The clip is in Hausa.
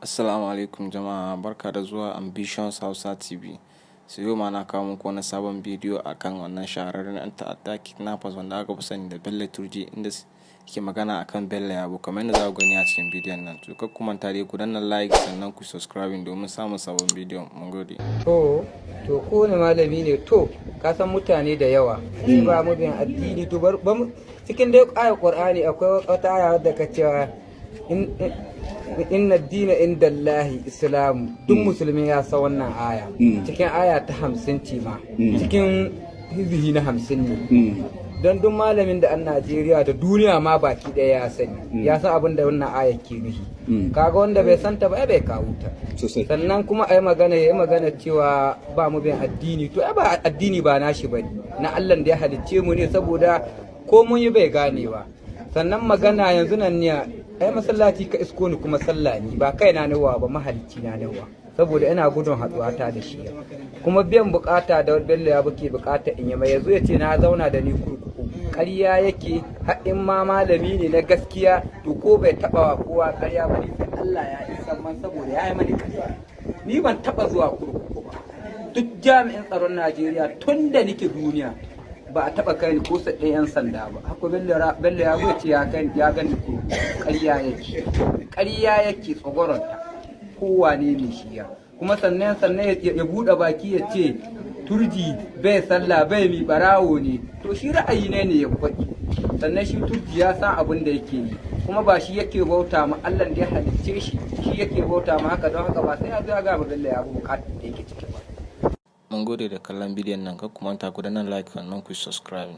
Assalamu alaikum jama'a, barka da zuwa Ambitions Hausa TV. So yau ma na kawo muku wani sabon bidiyo akan wannan shahararren ɗan ta'adda, kidnappers, wanda aka fi sani da Bello Turji, inda ke magana akan Bello Yabo, kamar yadda za ku gani a cikin bidiyon nan. To kar ku manta dai ku danna like, sannan ku subscribing domin samun sabon bidiyon. Mun gode. To kowane malami ne, to ka san mutane da yawa sai ba mu bin addini. To bar cikin dai ayar Qur'ani akwai wata aya wadda ka cewa inna dina inda Allahi islamu. Duk musulmi ya san wannan aya. Cikin aya ta 50 ce ma, cikin hizihi na 50 ne. Don duk malamin da an Najeriya da duniya ma baki ɗaya ya sani, ya san abin da wannan aya ke nufi. Kaga wanda bai santa ba ai bai kawo ta. Sannan kuma ai magana, yayi magana cewa ba mu bin addini. To ai ba addini ba nashi bane, na Allah da ya halicce mu ne, saboda ko mun yi bai ganewa. Sannan magana yanzu nan ne, ai masallaci ka isko ni kuma sallah ni ba kaina nawa ba, mahalicci na nawa, saboda ina gudun haɗuwa ta da shi. Kuma biyan bukata da Bello ya buke bukata in yi mai, yazo ya ce na zauna da ni kurkuku, ƙarya yake. Har in ma malami ne na gaskiya, to ko bai taɓa wa kowa ƙarya ba ne, sai Allah ya isa man, saboda ya yi mani ƙarya. Ni ban taɓa zuwa kurkuku ba. Duk jami'in tsaron Najeriya, tun da nake duniya ba a taɓa kai ni ko ɗaya 'yan sanda ba. Haka Bello ya ce ya kai ya gani kurkuku, ƙarya yake, ƙarya yake, tsogoronta kowane ne shi ya. Kuma sannan ya buɗe baki ya ce Turji bai sallah, bai mi, barawo ne. To shi ra'ayi ne ne ya faɗi. Sannan shi Turji ya san abin da yake yi, kuma ba shi yake bauta ma, Allah da ya halicce shi shi yake bauta ma. Haka don haka ba sai ya zo ya ga Bello ya bukatar da yake ciki ba. Mun gode da kallon bidiyon nan. Kar ku manta ku danna like, sannan ku subscribe.